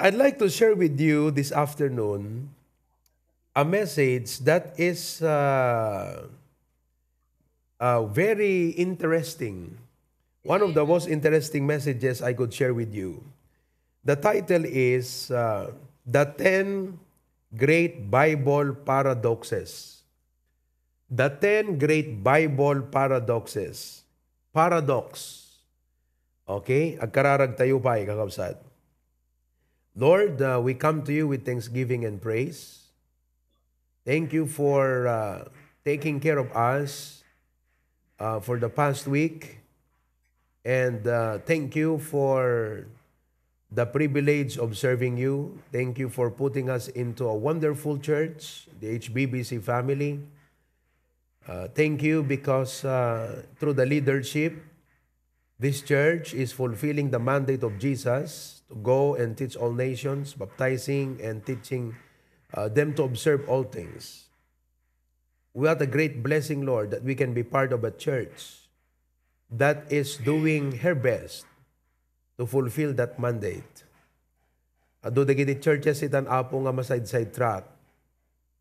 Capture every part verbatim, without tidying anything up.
I'd like to share with you this afternoon a message that is uh, uh, very interesting. One of the most interesting messages I could share with you. The title is uh, The ten Great Bible Paradoxes. The ten Great Bible Paradoxes. Paradox. Okay? Agkararag tayo pa, kakabsat. Lord, uh, we come to you with thanksgiving and praise. Thank you for uh, taking care of us uh, for the past week. And uh, thank you for the privilege of serving you. Thank you for putting us into a wonderful church, the H B B C family. Uh, thank you because uh, through the leadership, this church is fulfilling the mandate of Jesus to go and teach all nations, baptizing and teaching uh, them to observe all things. What a great blessing, Lord, that we can be part of a church that is doing her best to fulfill that mandate. Adu dagiti churches itan, Apo, nga maside-sidetrack.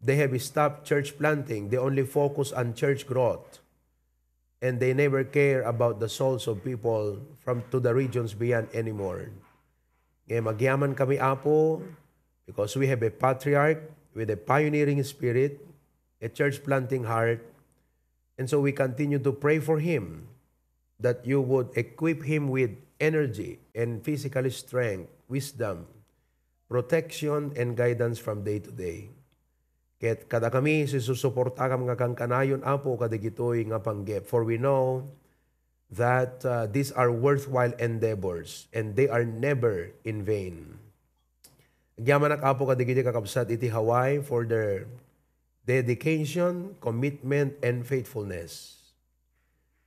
They have stopped church planting. They only focus on church growth. And they never care about the souls of people from to the regions beyond anymore. Ngem agyaman kami, Apo, because we have a patriarch with a pioneering spirit, a church planting heart, and so we continue to pray for him that you would equip him with energy and physical strength, wisdom, protection, and guidance from day to day. Ket kadakami, isusuportakam nga kankanayon, Apo, kadagitoy nga panggep. For we know that uh, these are worthwhile endeavors and they are never in vain. Agyamanak, Apo, kadagiti kakabsat iti Hawaii for their dedication, commitment, and faithfulness.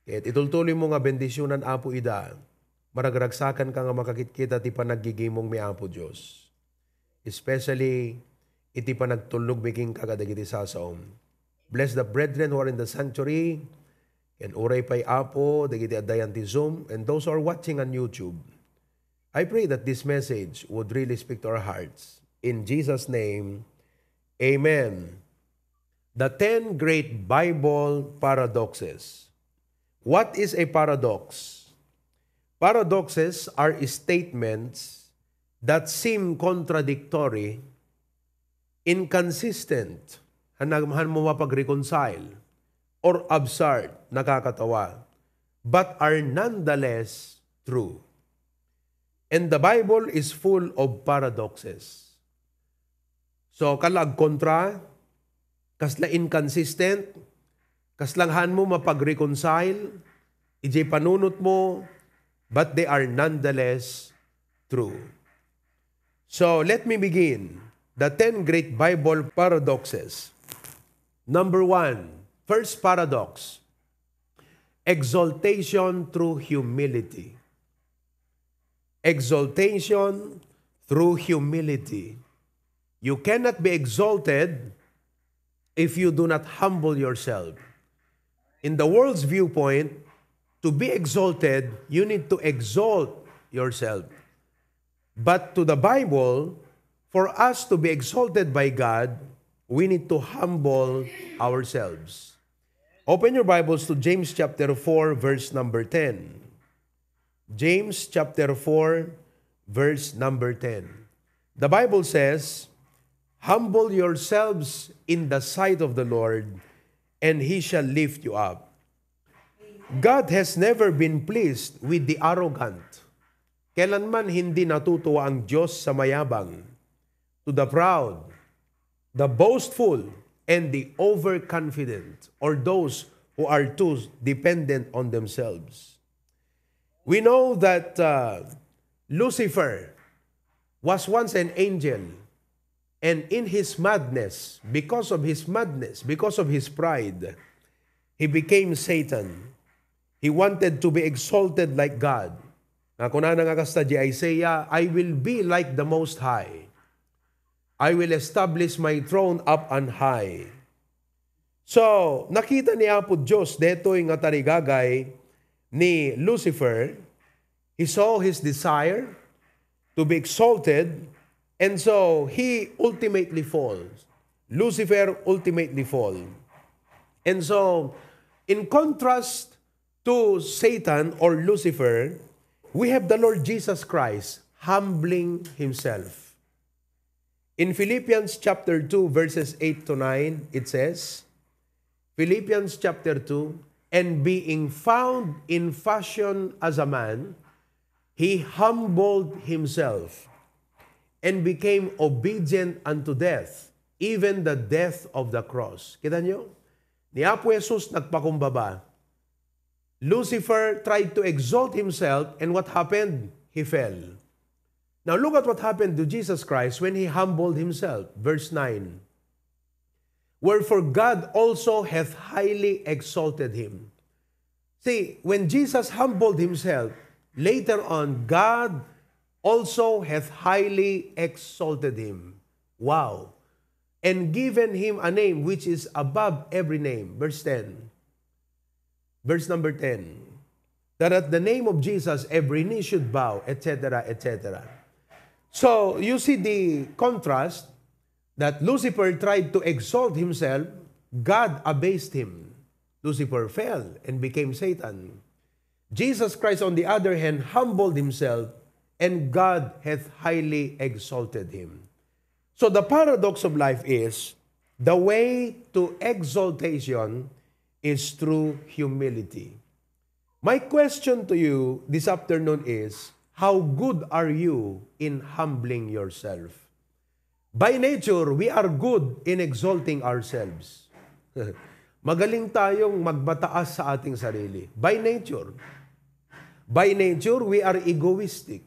Ket itultuloy mo nga bendisionan, Apo, ida. Maragragsakan ka nga makakitkita ti panaggigimong mi, Apo Dios. Especially iti panagtulnog mi kenka kadagiti sasaom. Bless the brethren who are in the sanctuary, and uray pay, Apo, dagiti addayan ti Zoom, and those who are watching on YouTube. I pray that this message would really speak to our hearts. In Jesus' name, amen. The ten Great Bible Paradoxes. What is a paradox? Paradoxes are statements that seem contradictory, inconsistent, han, han mo mapag-reconcile, or absurd, nakakatawa, but are nonetheless true. And the Bible is full of paradoxes. So, kasla agkontra, kasla inconsistent, kasla han mo mapag-reconcile, ijay panunot mo, but they are nonetheless true. So, let me begin. The ten great Bible paradoxes. Number one, first paradox, exaltation through humility. Exaltation through humility. You cannot be exalted if you do not humble yourself. In the world's viewpoint, to be exalted, you need to exalt yourself. But to the Bible, for us to be exalted by God, we need to humble ourselves. Open your Bibles to James chapter four, verse number ten. James chapter four, verse number ten. The Bible says, "Humble yourselves in the sight of the Lord, and he shall lift you up." God has never been pleased with the arrogant. Kailanman hindi natutuwa ang Diyos sa mayabang. To the proud, the boastful, and the overconfident, or those who are too dependent on themselves. We know that uh, Lucifer was once an angel, and in his madness, because of his madness, because of his pride, he became Satan. He wanted to be exalted like God. Nga kunana nga kasta di Isaiah, "I will be like the Most High. I will establish my throne up on high." So, nakita ni Apo Dios detoy nga tarigagay ni Lucifer. He saw his desire to be exalted, And so, he ultimately falls. Lucifer ultimately fall. And so, in contrast to Satan or Lucifer, we have the Lord Jesus Christ humbling himself. In Philippians chapter two, verses eight to nine, it says, Philippians chapter two, "And being found in fashion as a man, he humbled himself and became obedient unto death, even the death of the cross." Kita nyo? Ni Apo Jesus nagpakumbaba. Lucifer tried to exalt himself, and what happened? He fell. Now look at what happened to Jesus Christ when he humbled himself. Verse nine. "Wherefore God also hath highly exalted him." See, when Jesus humbled himself, later on, God also hath highly exalted him. Wow. "And given him a name which is above every name." Verse ten. Verse number ten. "That at the name of Jesus every knee should bow," et cetera, et cetera. So, you see the contrast that Lucifer tried to exalt himself, God abased him. Lucifer fell and became Satan. Jesus Christ, on the other hand, humbled himself, and God hath highly exalted him. So the paradox of life is, the way to exaltation is through humility. My question to you this afternoon is, how good are you in humbling yourself? By nature, we are good in exalting ourselves. Magaling tayong magmataas sa ating sarili. By nature. By nature, we are egoistic.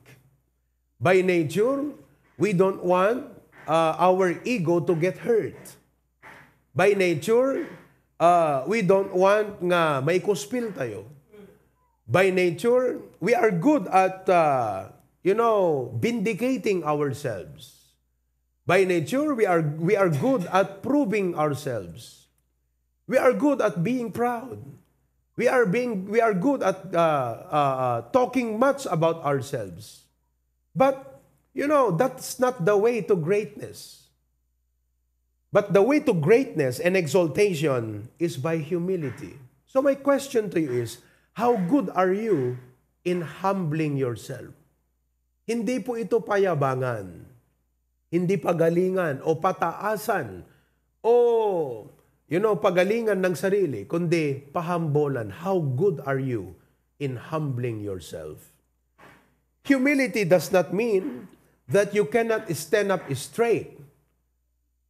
By nature, we don't want, uh, our ego to get hurt. By nature, uh, we don't want nga maikuspil tayo. By nature, we are good at, uh, you know, vindicating ourselves. By nature, we are, we are good at proving ourselves. We are good at being proud. We are being, we are good at, uh, uh, uh, talking much about ourselves. But, you know, that's not the way to greatness. But the way to greatness and exaltation is by humility. So my question to you is, how good are you in humbling yourself? Hindi po ito payabangan, hindi pagalingan o pataasan o, you know, pagalingan ng sarili, kundi pahambolan. How good are you in humbling yourself? Humility does not mean that you cannot stand up straight.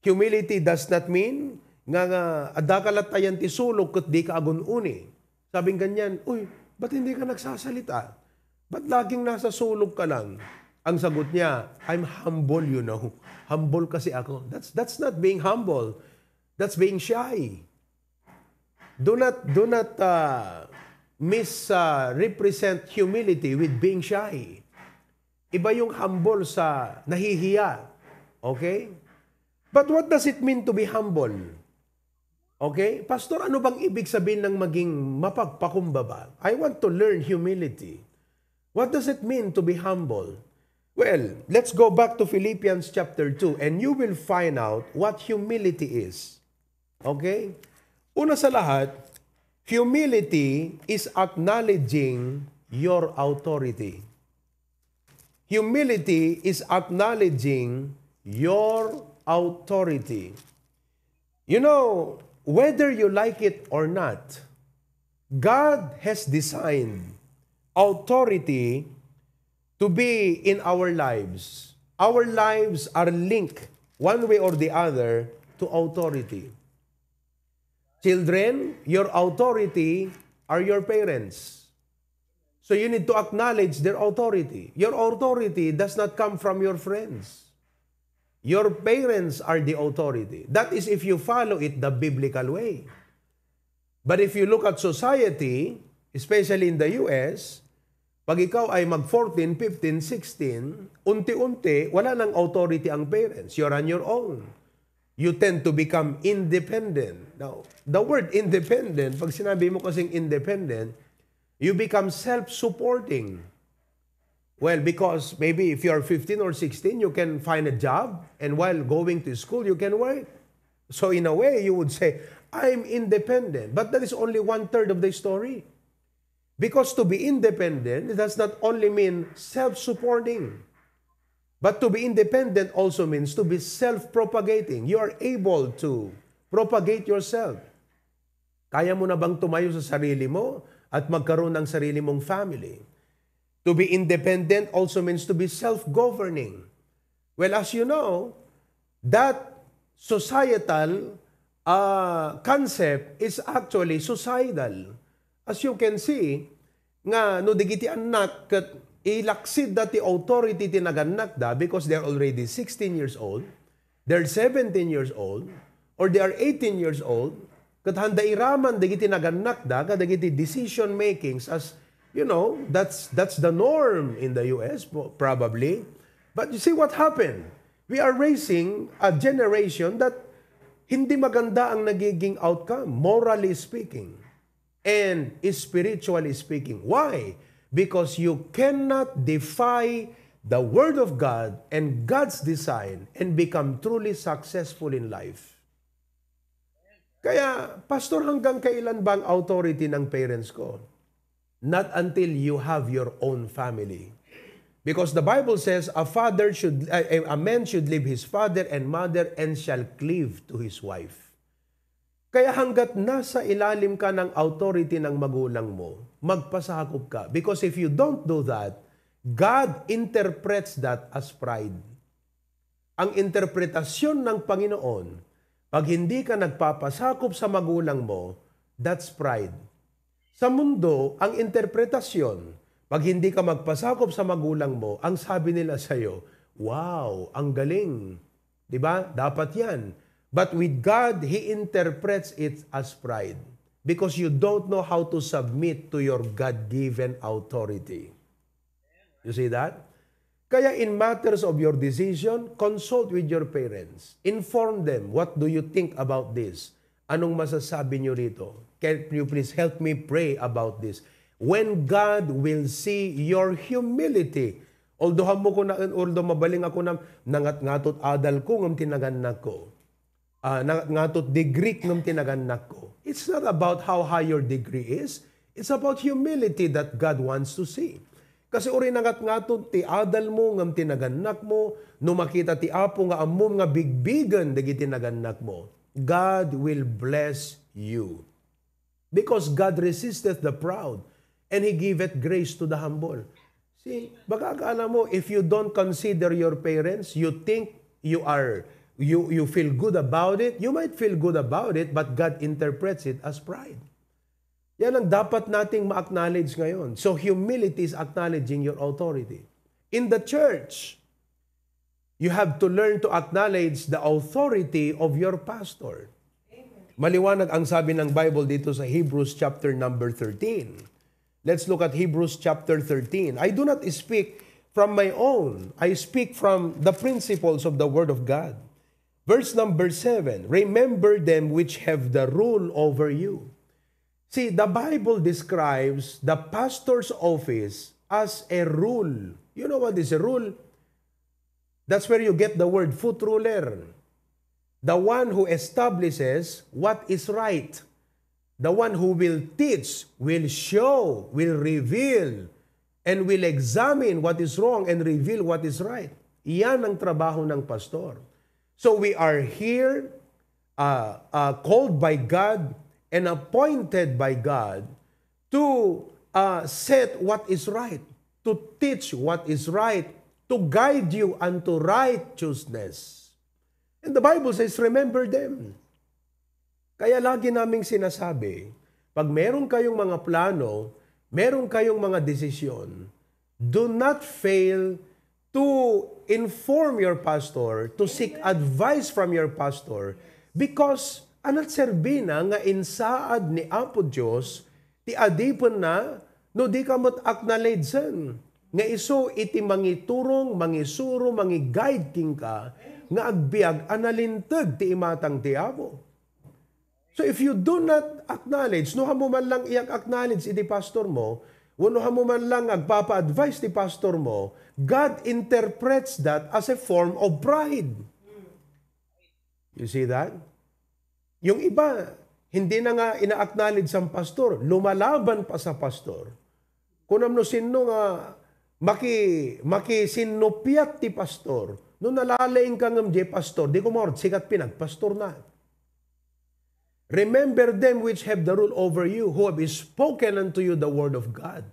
Humility does not mean nga, nga adda ka latta yan ti sulog ket di ka agun-uni. Sabing ganyan, "Uy, ba't hindi ka nagsasalita? Ba't laging nasa sulog ka lang?" Ang sagot niya, "I'm humble, you know. Humble kasi ako." That's, that's not being humble. That's being shy. Do not, do not, uh, mis-, uh, represent humility with being shy. Iba yung humble sa nahihiya. Okay? But what does it mean to be humble? Okay? "Pastor, ano bang ibig sabihin ng maging mapagpakumbaba? I want to learn humility." What does it mean to be humble? Well, let's go back to Philippians chapter two, and you will find out what humility is. Okay? Una sa lahat, humility is acknowledging your authority. Humility is acknowledging your authority. You know, whether you like it or not, God has designed authority to be in our lives. Our lives are linked one way or the other to authority. Children, your authority are your parents. So you need to acknowledge their authority. Your authority does not come from your friends. Your parents are the authority. That is if you follow it the biblical way. But if you look at society, especially in the U S, pag ikaw ay mag fourteen, fifteen, sixteen, unti-unti, wala nang authority ang parents. You're on your own. You tend to become independent. Now, the word independent, pag sinabi mo kasing independent, you become self-supporting. Well, because maybe if you are fifteen or sixteen, you can find a job, and while going to school, you can work. So in a way, you would say, "I'm independent." But that is only one third of the story. Because to be independent, it does not only mean self-supporting. But to be independent also means to be self-propagating. You are able to propagate yourself. Kaya mo na bang tumayo sa sarili mo at magkaroon ng sarili mong family? To be independent also means to be self-governing. Well, as you know, that societal, uh, concept is actually suicidal. As you can see, nga no dagiti annak ket ilaksidda ti authority ti nagannakda because they're already sixteen years old, they're seventeen years old, or they are eighteen years old, ket handa iraman dagiti nagannakda kadagiti decision makings as, you know, that's, that's the norm in the U S po-, probably. But you see what happened? We are raising a generation that hindi maganda ang nagiging outcome, morally speaking and spiritually speaking. Why? Because you cannot defy the Word of God and God's design and become truly successful in life. Kaya, "Pastor, hanggang kailan ba ang authority ng parents ko?" Not until you have your own family. Because the Bible says, "A father should, a, a man should leave his father and mother and shall cleave to his wife." Kaya hanggat nasa ilalim ka ng authority ng magulang mo, magpasakop ka. Because if you don't do that, God interprets that as pride. Ang interpretasyon ng Panginoon, pag hindi ka nagpapasakop sa magulang mo, that's pride. Sa mundo, ang interpretasyon, pag hindi ka magpasakop sa magulang mo, ang sabi nila sa'yo, "Wow, ang galing." Di ba? Dapat yan. But with God, He interprets it as pride. Because you don't know how to submit to your God-given authority. You see that? Kaya in matters of your decision, consult with your parents. Inform them, "What do you think about this? Anong masasabi niyo rito? Can you please help me pray about this?" When God will see your humility, although hammo ko na, although mabaling ako na, nangatngatot adal ko ngem ti nagannak ko. Ah, nangatngatot degree ngem ti nagannak ko. It's not about how high your degree is. It's about humility that God wants to see. Kasi uray nangatngatot ti adal mo ngem ti nagannak mo, no makita ti Apo nga ammom nga bigbigen dagiti nagannak mo, God will bless you. Because God resisteth the proud, and He giveth grace to the humble. See, baka akala mo, if you don't consider your parents, you think you are, you, you feel good about it, you might feel good about it, but God interprets it as pride. Yan ang dapat nating ma-acknowledge ngayon. So, humility is acknowledging your authority. In the church, you have to learn to acknowledge the authority of your pastor. Maliwanag ang sabi ng Bible dito sa Hebrews chapter number thirteen. Let's look at Hebrews chapter thirteen. I do not speak from my own. I speak from the principles of the Word of God. Verse number seven, "Remember them which have the rule over you." See, the Bible describes the pastor's office as a rule. You know what is a rule? That's where you get the word foot ruler. The one who establishes what is right. The one who will teach, will show, will reveal, and will examine what is wrong and reveal what is right. Iyan ang trabaho ng pastor. So we are here, uh, uh, called by God and appointed by God to, uh, set what is right, to teach what is right, to guide you unto righteousness. And the Bible says, "Remember them." Kaya lagi naming sinasabi, pag meron kayong mga plano, meron kayong mga desisyon, do not fail to inform your pastor, to seek advice from your pastor, because anat serbina nga insaad ni Apo Dios ti adipenna no di ka met acknowledgen nga isu iti mangiturong, mangisuro, mangiguide kenka nga agbiag a nalinteg ti imatang ti Apo. So if you do not acknowledge, no, hammo man lang iyak acknowledge iti pastor mo, wenno haan mo man lang agpapa-advise ti pastor mo, God interprets that as a form of pride. You see that? Yung iba, hindi na nga ina-acknowledge ang pastor, lumalaban pa sa pastor. Kunam no sinno nga maki-, makisinnupiat ti pastor. No nalalaing ka ngem diay pastor, di ko maurot, sikat pinagpastor na. Remember them which have the rule over you, who have spoken unto you the word of God.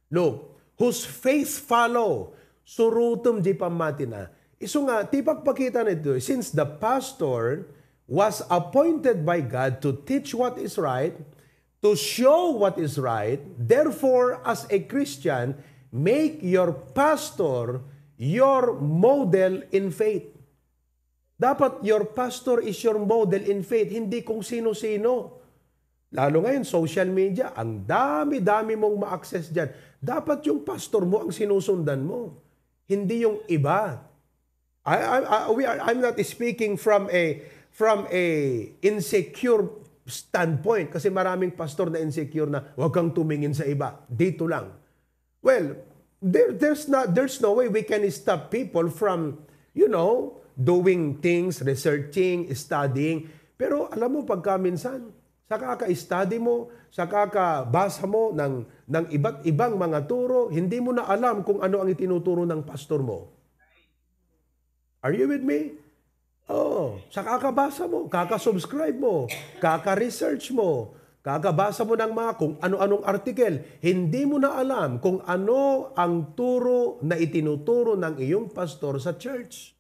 Look, whose faith follow, surotem di pammatina. Isu nga, ti pagpakita na ito, since the pastor was appointed by God to teach what is right, to show what is right, therefore, as a Christian, make your pastor your model in faith. Dapat your pastor is your model in faith, hindi kung sino-sino. Lalo ngayon, social media, ang dami-dami mong ma-access dyan. Dapat yung pastor mo ang sinusundan mo, hindi yung iba. I, I, I, we are, I'm not speaking from a, from a insecure standpoint, kasi maraming pastor na insecure na, "Huwag kang tumingin sa iba, dito lang." Well, there, there's not, there's no way we can stop people from, you know, doing things, researching, studying. Pero alam mo, pagka minsan, sa kaka-study mo, sa kakabasa mo ng, ng iba't ibang mga turo, hindi mo na alam kung ano ang itinuturo ng pastor mo. Are you with me? Oh, sa kakabasa mo, kakasubscribe mo, kaka-research mo, kakabasa mo ng mga kung ano-anong article, hindi mo na alam kung ano ang turo na itinuturo ng iyong pastor sa church.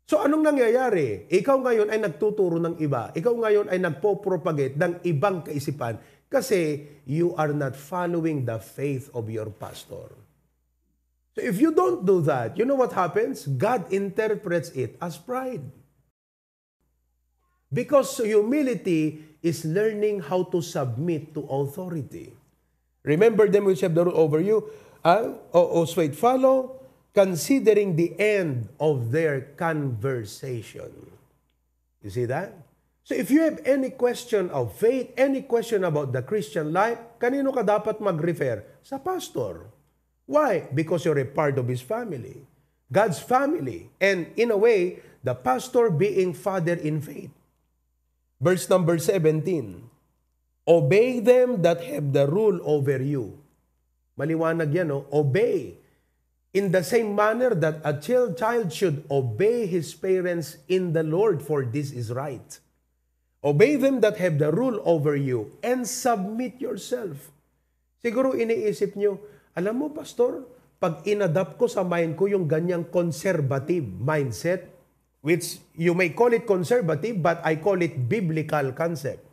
So, anong nangyayari? Ikaw ngayon ay nagtuturo ng iba. Ikaw ngayon ay nagpo-propagate ng ibang kaisipan kasi you are not following the faith of your pastor. So if you don't do that, you know what happens? God interprets it as pride. Because humility is learning how to submit to authority. Remember them which have the rule over you, ah, o, o wait, follow, considering the end of their conversation. You see that? So if you have any question of faith, any question about the Christian life, kanino ka dapat mag-refer? Sa pastor. Why? Because you're a part of his family. God's family. And in a way, the pastor being father in faith. Verse number seventeen, "Obey them that have the rule over you." Maliwanag yan, no? Obey. "In the same manner that a child, child should obey his parents in the Lord, for this is right. Obey them that have the rule over you, and submit yourself." Siguro iniisip nyo, "Alam mo, Pastor, pag inadapt ko sa mind ko yung ganyang conservative mindset," which you may call it conservative, but I call it biblical concept.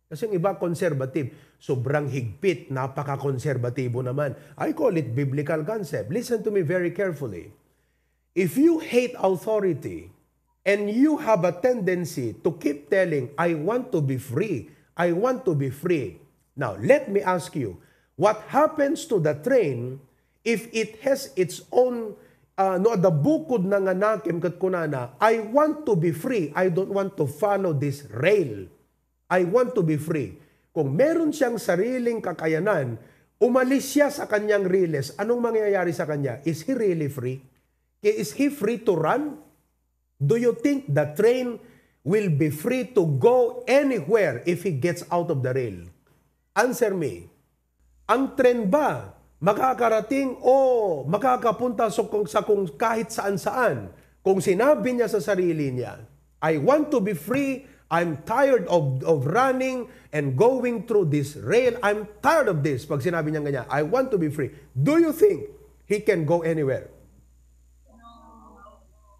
Kasi yung iba conservative, sobrang higpit, napaka-konserbatibo naman. I call it biblical concept. Listen to me very carefully. If you hate authority and you have a tendency to keep telling, "I want to be free, I want to be free." Now, let me ask you, what happens to the train if it has its own, uh, no, adda bukod na nga nakim ket kunana, "I want to be free, I don't want to follow this rail." I want to be free. Kung meron siyang sariling kakayanan, umalis siya sa kanyang riles, anong mangyayari sa kanya? Is he really free? Is he free to run? Do you think the train will be free to go anywhere if he gets out of the rail? Answer me. Ang tren ba makakarating o makakapunta sa kung, sa kung kahit saan-saan? Kung sinabi niya sa sarili niya, "I want to be free, I'm tired of, of running and going through this rail, I'm tired of this." Pag sinabi niya ganyan, "I want to be free," do you think he can go anywhere?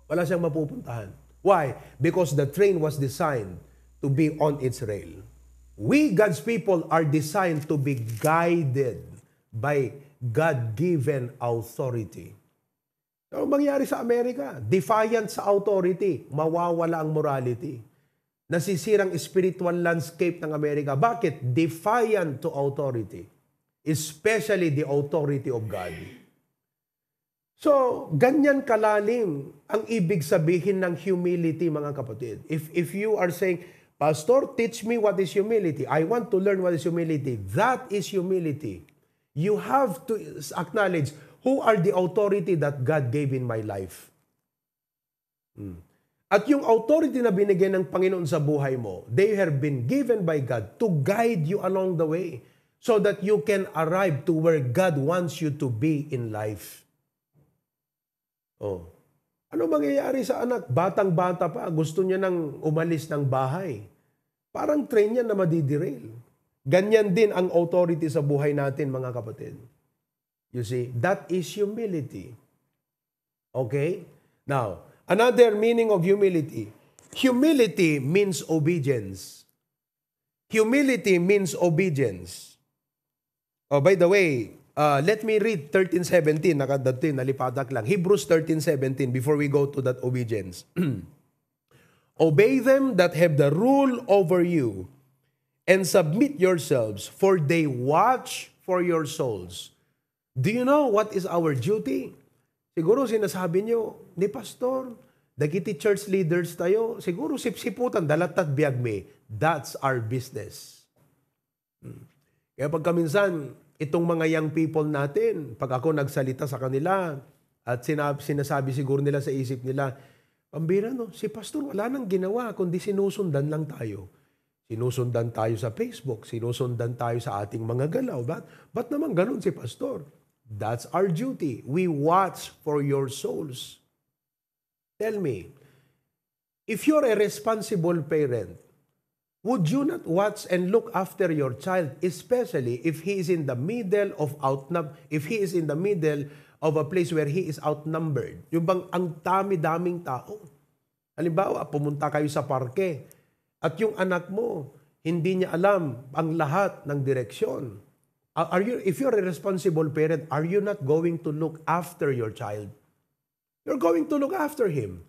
Wala siyang mapupuntahan. Why? Because the train was designed to be on its rail. We, God's people, are designed to be guided by God-given authority. Ano mangyari sa Amerika? Defiant sa authority, mawawala ang morality. Nasisirang spiritual landscape ng Amerika. Bakit? Defiant to authority, especially the authority of God. So, ganyan kalalim ang ibig sabihin ng humility, mga kapatid. If, if you are saying, "Pastor, teach me what is humility. I want to learn what is humility." That is humility. You have to acknowledge, "Who are the authority that God gave in my life?" Hmm. At yung authority na binigay ng Panginoon sa buhay mo, they have been given by God to guide you along the way so that you can arrive to where God wants you to be in life. Oh. Ano mangyayari sa anak? Batang-bata pa, gusto niya nang umalis ng bahay. Parang train yan na madiderail. Ganyan din ang authority sa buhay natin, mga kapatid. You see, that is humility. Okay? Now, another meaning of humility. Humility means obedience. Humility means obedience. Oh, by the way, uh, let me read thirteen seventeen. Nakadto, nalipatak lang. Hebrews thirteen seventeen, before we go to that obedience. "Obey them that have the rule over you, and submit yourselves, for they watch for your souls." Do you know what is our duty? Siguro sinasabi nyo, "Ni Pastor, dagiti church leaders tayo, siguro sipsiputan, dalatat biagmi." That's our business. Hmm. Kaya pagkaminsan, itong mga young people natin, pag ako nagsalita sa kanila, at sinab-, sinasabi siguro nila sa isip nila, "Pambira, no? Si Pastor wala nang ginawa, kundi sinusundan lang tayo. Sinusundan tayo sa Facebook, sinusundan tayo sa ating mga galaw. Ba't, ba't naman ganun si Pastor?" That's our duty. We watch for your souls. Tell me, if you're a responsible parent, would you not watch and look after your child, especially if he is in the middle of outnum-, if he is in the middle of a place where he is outnumbered? Yung bang ang dami-daming tao. Halimbawa, pumunta kayo sa parke at yung anak mo, hindi niya alam ang lahat ng direksyon. Are are you, if you're a responsible parent, are you not going to look after your child? You're going to look after him.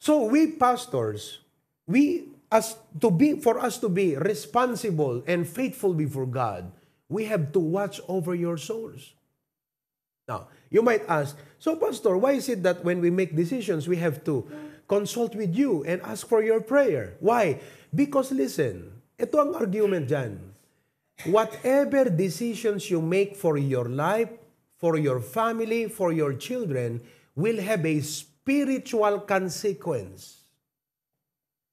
So we pastors, we, as to be, for us to be responsible and faithful before God, we have to watch over your souls. Now, you might ask, "So, Pastor, why is it that when we make decisions, we have to consult with you and ask for your prayer?" Why? Because listen, ito ang argument dyan. Whatever decisions you make for your life, for your family, for your children, will have a spiritual consequence.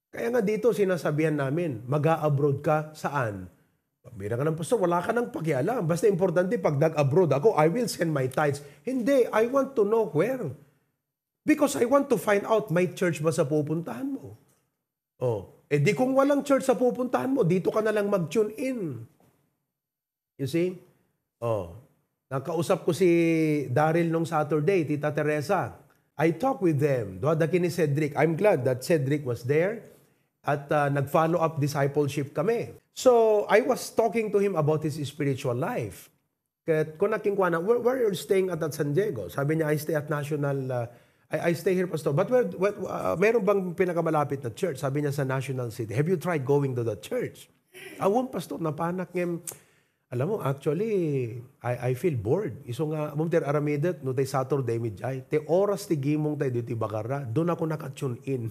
Kaya nga dito sinasabihan namin, "Mag-a-abroad ka? Saan?" Pambira ka ng, "Pastor, wala ka nang pakialam. Basta importante, pag nag-abroad ako, I will send my tithes." Hindi, I want to know where. Because I want to find out, may church ba sa pupuntahan mo? Oh, eh di kung walang church sa pupuntahan mo, dito ka na lang mag-tune in. You see? Oh, nakausap ko si Daryl nung Saturday, Tita Teresa. I talk with them. Duha da ken ni Cedric. I'm glad that Cedric was there. At, ah, nag-follow up discipleship kami. So, I was talking to him about his spiritual life. Ket kuna kenkuana, "Where, where are you staying at, at San Diego?" Sabi niya, "I stay at National, ah, I, I stay here, Pastor. But where, what, ah, meron bang pinakamalapit na church?" Sabi niya, "Sa National City." "Have you tried going to that church?" "Awan, Pastor, napanak ngem." Alam mo, actually, I, I feel bored. Isu nga, ammom ti ar-aramidak, no, tay Saturday, idiay. Ti oras ti gimong tayo dito, Bacarra, doon ako naka-tune in.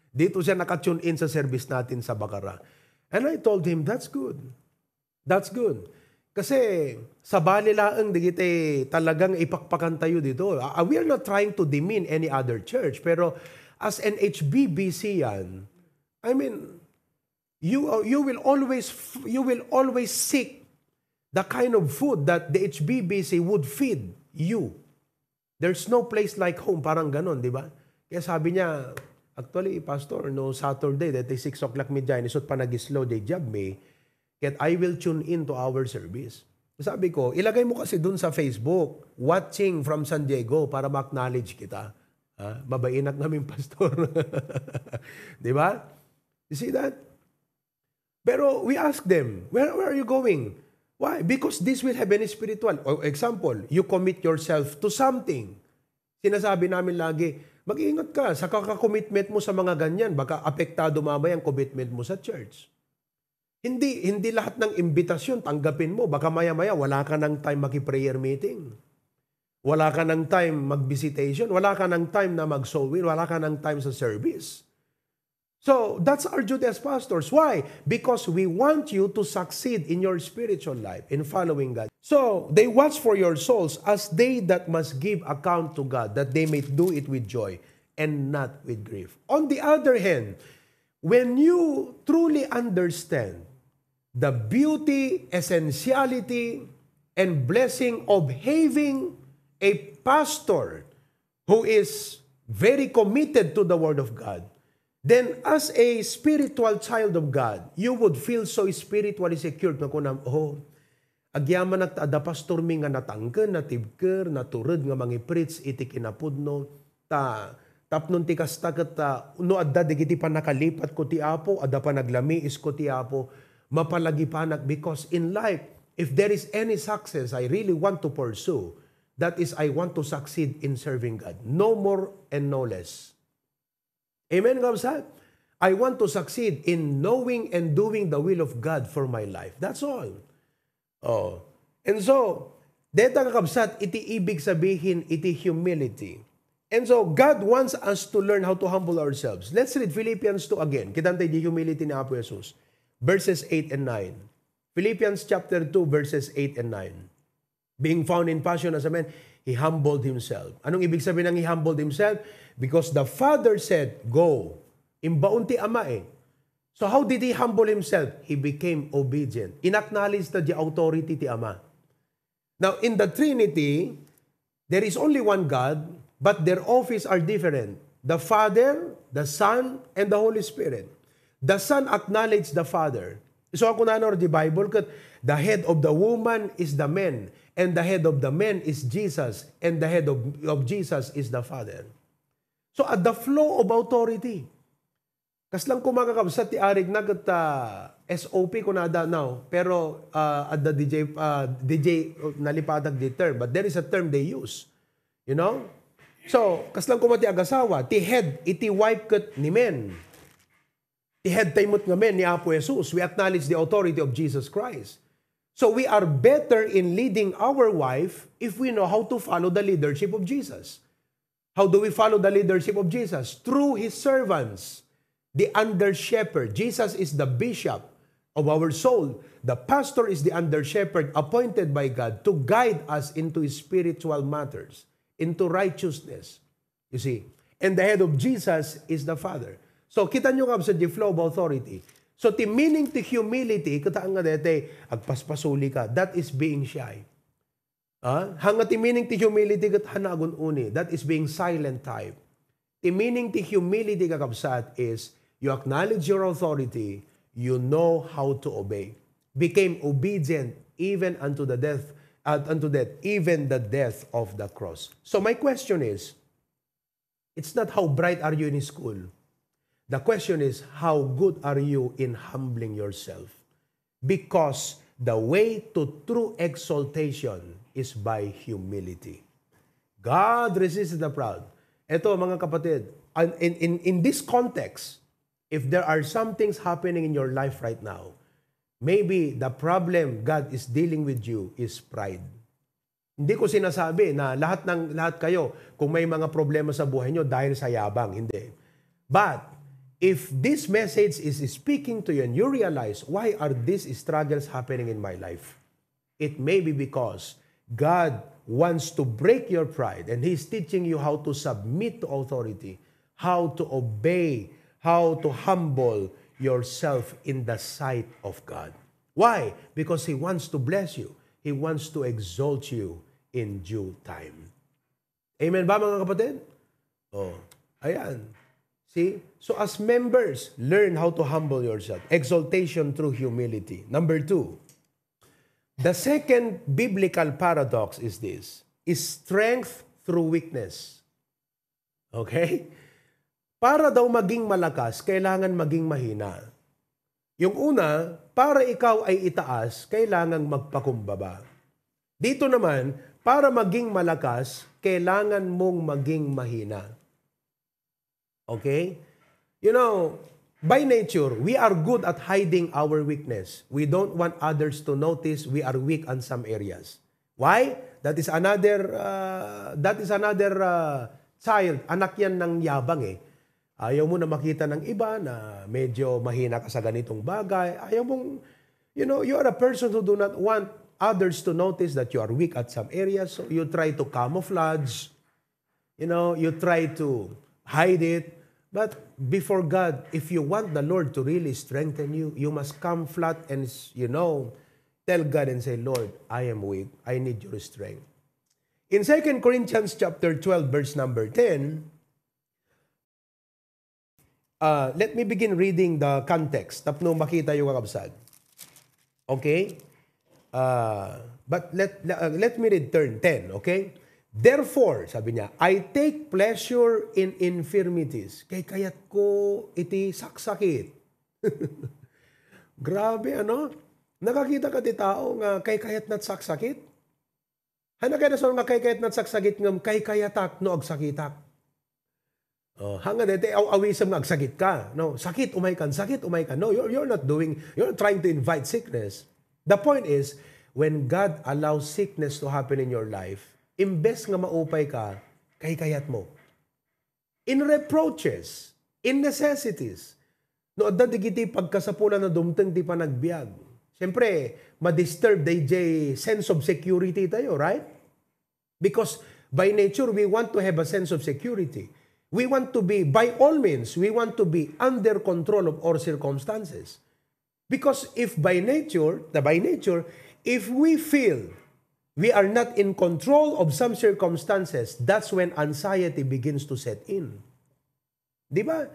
Dito siya naka-tune in sa service natin sa Bacarra. And I told him, "That's good. That's good." Kasi, sabali laeng digiti talagang ipakpakan tayo dito. Ah, we are not trying to demean any other church, pero as an H B B C yan, I mean, you are, you will always f-, you will always seek the kind of food that the H B B C would feed you. There's no place like home, parang ganon, di ba? Kaya sabi niya, "Actually, Pastor, no Saturday, dati six o'clock mi dyan, isut pa nag-slow day job mi, ket I will tune in to our service." Sabi ko, "Ilagay mo kasi dun sa Facebook, 'Watching from San Diego,' para ma-acknowledge kita." Ha? Mabainak namin, Pastor. Di ba? You see that? Pero we ask them, "Where, where are you going?" Why? Because this will have any spiritual. O example, you commit yourself to something. Sinasabi namin lagi, "Mag-ingat ka sa kaka-commitment mo sa mga ganyan. Baka apektado mamaya ang commitment mo sa church." Hindi, hindi lahat ng imbitasyon tanggapin mo. Baka maya-maya wala ka ng time maki-prayer meeting. Wala ka ng time mag-visitation. Wala ka ng time na mag-soul win. Wala ka ng time sa service. So that's our duty as pastors. Why? Because we want you to succeed in your spiritual life, in following God. So they watch for your souls as they that must give account to God, that they may do it with joy and not with grief. On the other hand, when you truly understand the beauty, essentiality, and blessing of having a pastor who is very committed to the Word of God, then as a spiritual child of God, you would feel so spiritually secured nga kunam, "Oh, agyamanak ta adda pastor mi nga natangken, natibker, natured nga mangipreach iti kinapudno. Ta, tapnon ti kasta ket, ah, no adda dagiti pannakalipatko ti Apo, adda panaglamiisko ti Apo, mapalagipanak." Because in life, if there is any success I really want to pursue, that is, I want to succeed in serving God. No more and no less. Amen, kabsat? I want to succeed in knowing and doing the will of God for my life. That's all. Oh. And so, deta, kakabsat, iti ibig sabihin iti humility. And so, God wants us to learn how to humble ourselves. Let's read Philippians two again. Kitan tayo di humility ni Apo Jesus. Verses eight and nine. Philippians chapter two, verses eight and nine. Being found in fashion as a man, he humbled himself. Anong ibig sabihin ng he humbled himself? Because the Father said, "Go." Imbaon ti Ama eh. So how did he humble himself? He became obedient. In-acknowledge na di authority ti Ama. Now, in the Trinity, there is only one God, but their office are different. The Father, the Son, and the Holy Spirit. The Son acknowledged the Father. So, ako na, no, di Bible, ket the head of the woman is the man, and the head of the man is Jesus, and the head of, of Jesus is the Father. So, at the flow of authority, kaslang kumakakabsat ti arig na ket, ah, S O P kunada now, pero, ah, at the D J, ah, D J, nalipatak di term, but there is a term they use. You know? So, kaslang kuma ti agasawa, ti head, iti wife ket ni men. Ti head tayo met nga men ni Apo Jesus. We acknowledge the authority of Jesus Christ. So we are better in leading our wife if we know how to follow the leadership of Jesus. How do we follow the leadership of Jesus? Through his servants, the under shepherd. Jesus is the bishop of our soul. The pastor is the under shepherd appointed by God to guide us into spiritual matters, into righteousness. You see? And the head of Jesus is the Father. So, kita nyo nga sa the flow of authority. So, ti meaning ti humility, kita nga dete, agpaspasuli ka. That is being shy. Ah? Hanga ti meaning ti humility ket hanagun uni. That is being silent type. Ti meaning ti humility, kakabsat, is you acknowledge your authority, you know how to obey. Became obedient even unto the death, uh, unto death, even the death of the cross. So my question is, it's not how bright are you in school. The question is, how good are you in humbling yourself? Because the way to true exaltation is by humility. God resists the proud. Eto, mga kapatid, an-, in, in, in this context, if there are some things happening in your life right now, maybe the problem God is dealing with you is pride. Hindi ko sinasabi na lahat ng, lahat kayo, kung may mga problema sa buhay nyo dahil sa yabang, hindi. But, if this message is speaking to you and you realize, "Why are these struggles happening in my life?" It may be because God wants to break your pride and He's teaching you how to submit to authority, how to obey, how to humble yourself in the sight of God. Why? Because He wants to bless you. He wants to exalt you in due time. Amen ba, mga kapatid? Oh, ayan. See? So as members, learn how to humble yourself. Exaltation through humility. Number two, the second biblical paradox is this, is strength through weakness. Okay? Para daw maging malakas, kailangan maging mahina. Yung una, para ikaw ay itaas, kailangang magpakumbaba. Dito naman, para maging malakas, kailangan mong maging mahina. Okay? You know, by nature, we are good at hiding our weakness. We don't want others to notice we are weak on some areas. Why? That is another, uh, that is another, uh, child. Anak yan ng yabang eh. Ayaw mo na makita ng iba na medyo mahina ka sa ganitong bagay. Ayaw mong, you know, you are a person who do not want others to notice that you are weak at some areas. So you try to camouflage. You know, you try to hide it. But before God, if you want the Lord to really strengthen you, you must come flat and, you know, tell God and say, "Lord, I am weak. I need your strength." In Second Corinthians chapter twelve, verse number ten, uh, let me begin reading the context. Tapno makita yung kakabsat. Okay? Uh, but let, uh, let me read turn ten, okay? "Therefore," sabi niya, "I take pleasure in infirmities." Kay kayat ko iti saksakit. Grabe, ano? Nakakita ka ti tao nga kay kayat nat saksakit? Hana kay rason nga kay kayat nat saksakit ngem kay kayatak no agsakitak. Oh, hanga dete aw-awisem nga agsakit ka. No, sakit umay kan, sakit umay kan. No, you're, you're not doing, you're not trying to invite sickness. The point is, when God allows sickness to happen in your life, imbes nga maupay ka, kay kayat mo. In reproaches, in necessities. No, adda digiti pagkasapulan na dumteng ti panagbiag. Siyempre, ma-disturb dayjay sense of security tayo, right? Because by nature, we want to have a sense of security. We want to be, by all means, we want to be under control of all circumstances. Because if by nature, na by nature, if we feel we are not in control of some circumstances, that's when anxiety begins to set in. Di ba?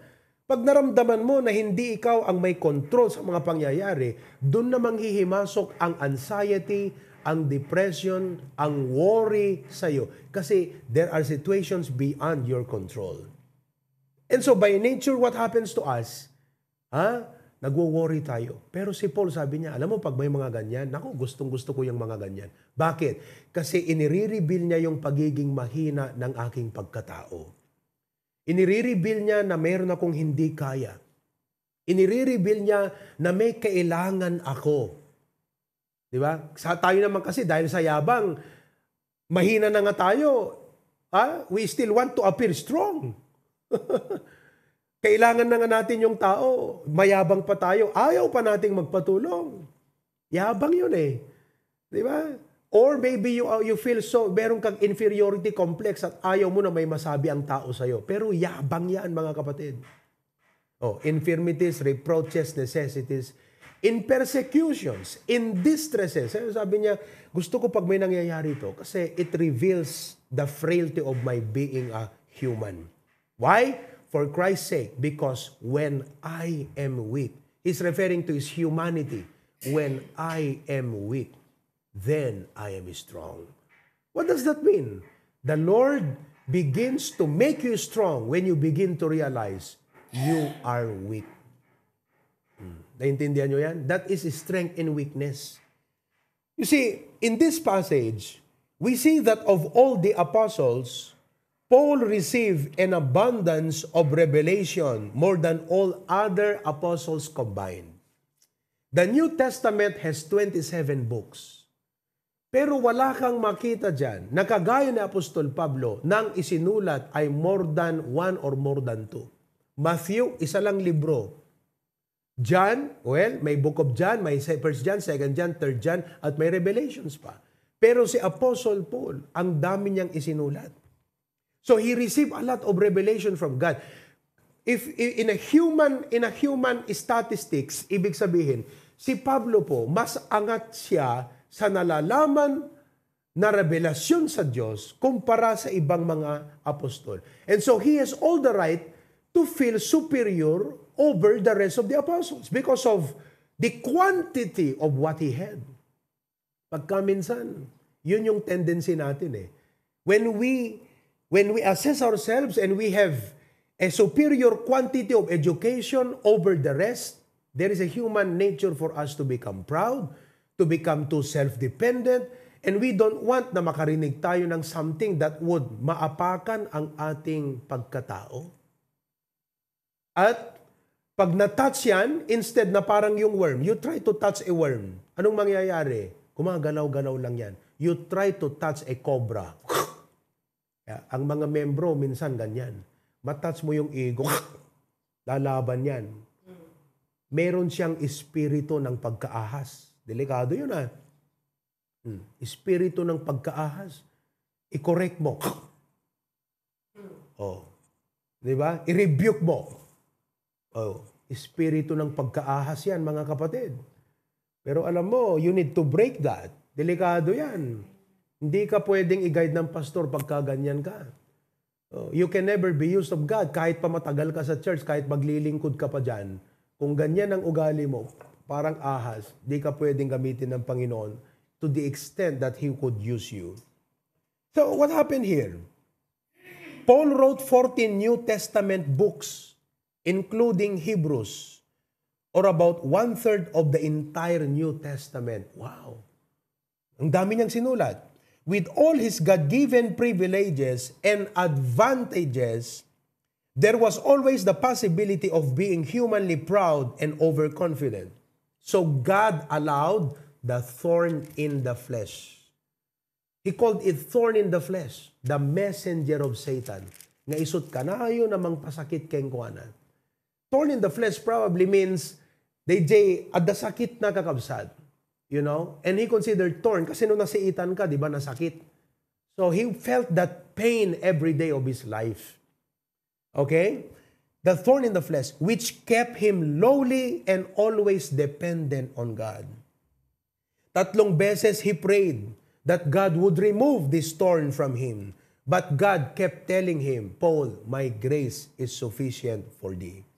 Pag naramdaman mo na hindi ikaw ang may control sa mga pangyayari, doon na manghihimasok ang anxiety, ang depression, ang worry sa'yo. Kasi there are situations beyond your control. And so by nature, what happens to us? Ha? Nagwo-worry tayo. Pero si Paul, sabi niya, "Alam mo, pag may mga ganyan, naku, gustong-gusto ko yung mga ganyan." Bakit? Kasi inire-reveal niya yung pagiging mahina ng aking pagkatao. Inire-reveal niya na meron akong hindi kaya. Inire-reveal niya na may kailangan ako. Di ba? Sa tayo naman kasi, dahil sa yabang, mahina na nga tayo. Ha? We still want to appear strong. Kailangan na nga natin yung tao. Mayabang pa tayo. Ayaw pa nating magpatulong. Yabang yun eh. Di ba? Or maybe you, uh, you feel so, meron kang inferiority complex at ayaw mo na may masabi ang tao sa'yo. Pero yabang yan, mga kapatid. Oh, infirmities, reproaches, necessities, in persecutions, in distresses. Eh, sabi niya, "Gusto ko pag may nangyayari to kasi it reveals the frailty of my being a human." Why? "For Christ's sake, because when I am weak," he's referring to his humanity, "when I am weak, then I am strong." What does that mean? The Lord begins to make you strong when you begin to realize you are weak. Hmm. Naintindihan nyo yan? That is strength in weakness. You see, in this passage, we see that of all the apostles, Paul received an abundance of revelation more than all other apostles combined. The New Testament has twenty-seven books. Pero wala kang makita dyan na kagaya ni Apostol Pablo nang isinulat ay more than one or more than two. Matthew, isa lang libro. John, well, may Book of John, may se-, First John, Second John, Third John, at may Revelations pa. Pero si Apostle Paul, ang dami niyang isinulat. So he received a lot of revelation from God. If i-, in a human, in a human statistics, ibig sabihin, si Pablo po, mas angat siya sa nalalaman na revelasyon sa Diyos kumpara sa ibang mga apostol. And so he has all the right to feel superior over the rest of the apostles because of the quantity of what he had. Pagkaminsan, yun yung tendency natin eh. When we, when we assess ourselves and we have a superior quantity of education over the rest, there is a human nature for us to become proud, to become too self-dependent, and we don't want na makarinig tayo ng something that would maapakan ang ating pagkatao. At pag na-touch yan, instead na parang yung worm, you try to touch a worm. Anong mangyayari? Gumagalaw-galaw lang yan. You try to touch a cobra. Kaya, ang mga membro, minsan ganyan. Ma-touch mo yung ego. Lalaban yan. Meron siyang espiritu ng pagkaahas. Delikado yun, ah. Hmm. Espiritu ng pagkaahas. I-correct mo. Oh. Di ba? I-rebuke mo. Oh. Espiritu ng pagkaahas yan, mga kapatid. Pero alam mo, you need to break that. Delikado yan. Hindi ka pwedeng i-guide ng pastor pagka ganyan ka. Oh, you can never be used of God kahit pa matagal ka sa church, kahit maglilingkod ka pa dyan. Kung ganyan ang ugali mo, parang ahas, di ka pwedeng gamitin ng Panginoon to the extent that He could use you. So, what happened here? Paul wrote fourteen New Testament books, including Hebrews, or about one-third of the entire New Testament. Wow! Ang dami niyang sinulat. With all his God-given privileges and advantages, there was always the possibility of being humanly proud and overconfident. So God allowed the thorn in the flesh. He called it thorn in the flesh, the messenger of Satan. Nga isut kanayon a mangpasakit kenkuana. Thorn in the flesh probably means, D J, adda sakit na, kakabsat. You know? And he considered thorn kasi no nasiitan ka, di ba, nasakit. So he felt that pain every day of his life. Okay? The thorn in the flesh, which kept him lowly and always dependent on God. Tatlong beses he prayed that God would remove this thorn from him. But God kept telling him, "Paul, my grace is sufficient for thee."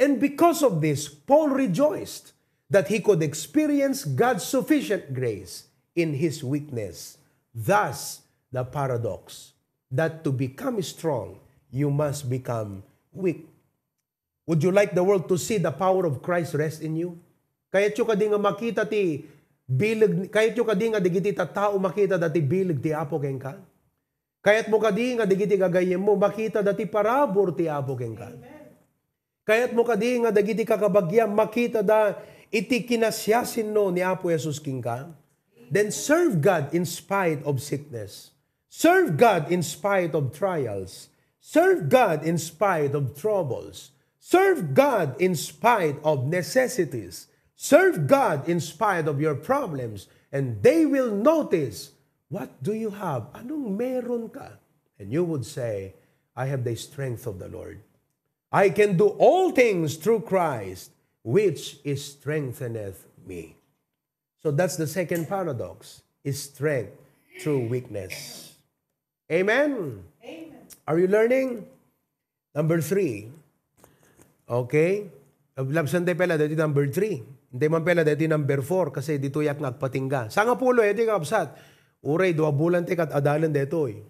And because of this, Paul rejoiced that he could experience God's sufficient grace in his weakness. Thus, the paradox that to become strong, you must become weak. Would you like the world to see the power of Christ rest in you? Kayatyo kadi nga makita ti bileg, kayatyo kadi nga dagiti tattao makita dati bileg ti Apo kenka? Kayatmo kadi nga dagiti gagayyemmo makita dati parabur ti Apo kenka? Kayatmo kadi nga dagiti kakabagiam makita da iti kinasiasinno ni Apo Jesus kenka? Then serve God in spite of sickness. Serve God in spite of trials. Serve God in spite of troubles. Serve God in spite of necessities. Serve God in spite of your problems. And they will notice, "What do you have? Anong meron ka?" And you would say, "I have the strength of the Lord. I can do all things through Christ, which is strengtheneth me." So that's the second paradox, is strength through weakness. Amen? Amen. Are you learning? Number three. Okay? Labsan tayo pala dito number three. Hindi man pala dito number four kasi dito yak nga agpatingga. Sangapulo, eh, di kapsat. Uray, dua bulan tayo kat adalen dito, eh.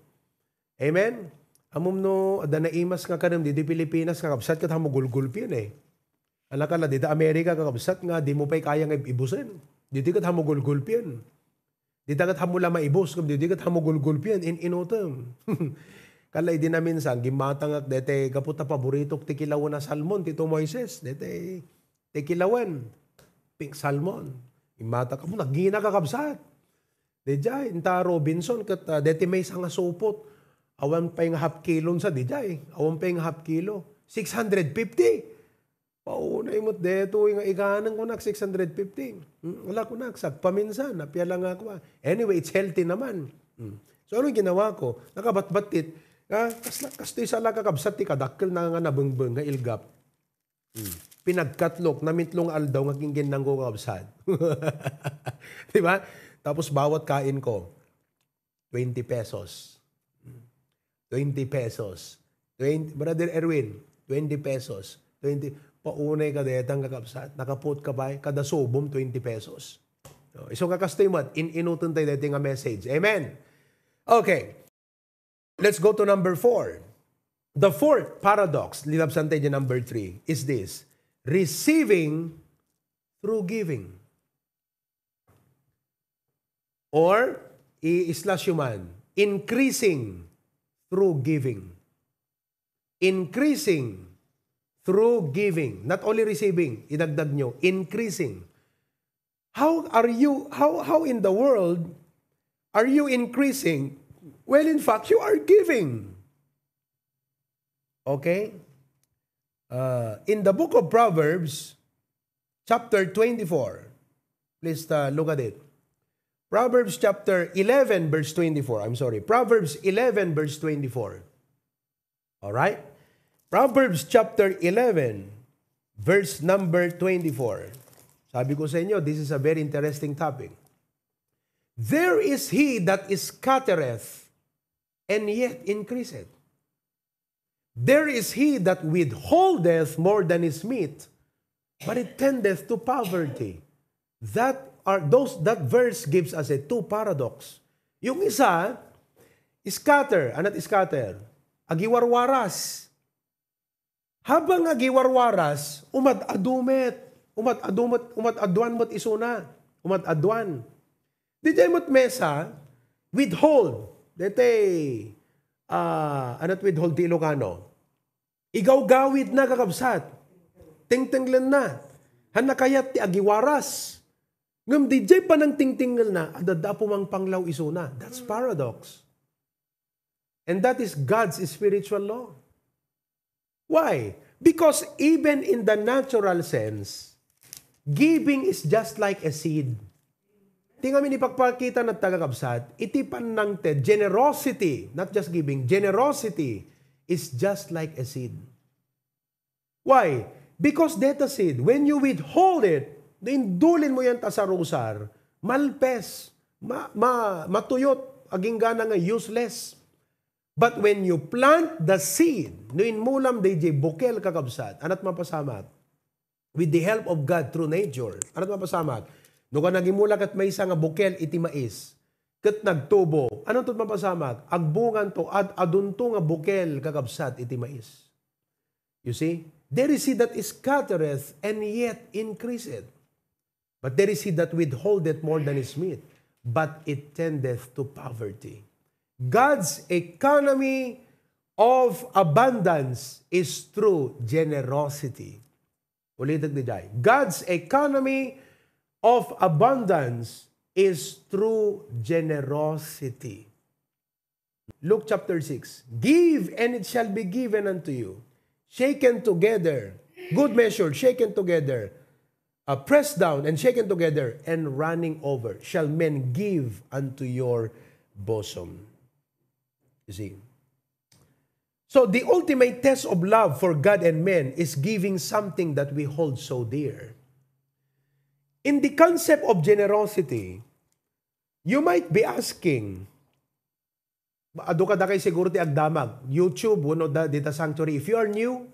Amen? Amom no, adda naimas nga kanem, dito Pilipinas, kakabsat, kat hamugulgulpian, eh. Alakala, dito Amerika, kakabsat, nga di mo pa'y kaya nga ibusen. Dito kat hamugulgulpian. Dita ket hamola maibus, ket didi ket hamugulgulpian, in-inutem. Kala idi naminsan, gimmatangak dete gapu ta paboritok ti kilawen a salmon, ti tu Moises, dete ti kilawen, pink salmon. Immata ka, "Apo, nagngina, kakabsat." Dejay, inta Robinson, ket, ah, dete maysa nga supot. Awan pay nga half kilo sa dejay. Awan pay nga half kilo. Six hundred fifty. Paunay met detoy nga iganeng kunak, six hundred fifty. Hmm, wala kunak, sagpaminsan, apia la nga kua. Anyway, it's healthy naman. Hmm. So, anong ginawa ko? Nakabatbattit. Ah, kasla-, kastoy sa la, kakabsat, ti kadakkel na nga nabungbong nga ilgap. Hmm. Pinagkatlok, namitlo nga aldaw nga ginginnang ko, kakabsat. Di ba? Tapos bawat kain ko, twenty pesos. Twenty pesos. Twenty, Brother Erwin, twenty pesos. Twenty, paunay ka detang, kakabsat. Nakapuot ka pay, kada subom, twenty pesos. No, isu nga kastoy met, in-inuten tayo deti nga message. Amen? Okay. Let's go to number four. The fourth paradox, linabsan tayo di number three, is this. Receiving through giving. Or, i-slash yo man, increasing through giving. Increasing through giving. Not only receiving, idagdag nyo, increasing. How are you, how, how in the world are you increasing? Well, in fact, you are giving. Okay? Uh, in the book of Proverbs, chapter twenty-four, please uh, look at it. Proverbs chapter eleven, verse twenty-four. I'm sorry. Proverbs eleven, verse twenty-four. All right? Proverbs chapter eleven, verse number twenty-four. Sabi ko sa inyo, this is a very interesting topic. "There is he that scattereth and yet increaseth. There is he that withholdeth more than is meet, but it tendeth to poverty." That are those that verse gives us a two paradox. Yung isa, scatter, anat scatter, agiwarwaras. Habang agiwarwaras, umad-adu met, umad-adu met, umad-aduan met isuna, umad-aduan. Didiay met mesa, withhold. Dete, ah, anat withhold ti Ilocano? Igawgawidna, kakabsat. Tengtenglenna. Hanna kayat ti agiwaras. Ngem didiay panangtengtengelna, adda pumangpanglaw isuna. That's paradox. And that is God's spiritual law. Why? Because even in the natural sense, giving is just like a seed. Ti ngamin ipagpakita na, kakabsat, iti panangted, generosity, not just giving, generosity is just like a seed. Why? Because that seed, when you withhold it, no indulin mo yan ta sarusar, malpes, ma, ma, matuyot, aginggana nga useless. But when you plant the seed, no inmulam dayjay bukel, kakabsat, anat mapasamak? With the help of God through nature, anat mapasamak? No ka nagimula ket maysa nga bukel iti mais, ket nagtubo, anat mapasamak? Agbunganto, ad-adunto nga bukel, kakabsat, iti mais. You see? There is he that scattereth and yet increaseth. But there is he that withholdeth more than is meet, but it tendeth to poverty. God's economy of abundance is through generosity. Ulitek didiay. God's economy of abundance is through generosity. Luke chapter six. "Give, and it shall be given unto you. Shaken together, good measure, shaken together, uh, pressed down and shaken together, and running over, shall men give unto your bosom." You see? So the ultimate test of love for God and men is giving something that we hold so dear. In the concept of generosity, you might be asking, adu kadakay siguro ti agdamag, YouTube, wenno da, dita sanctuary. If you are new,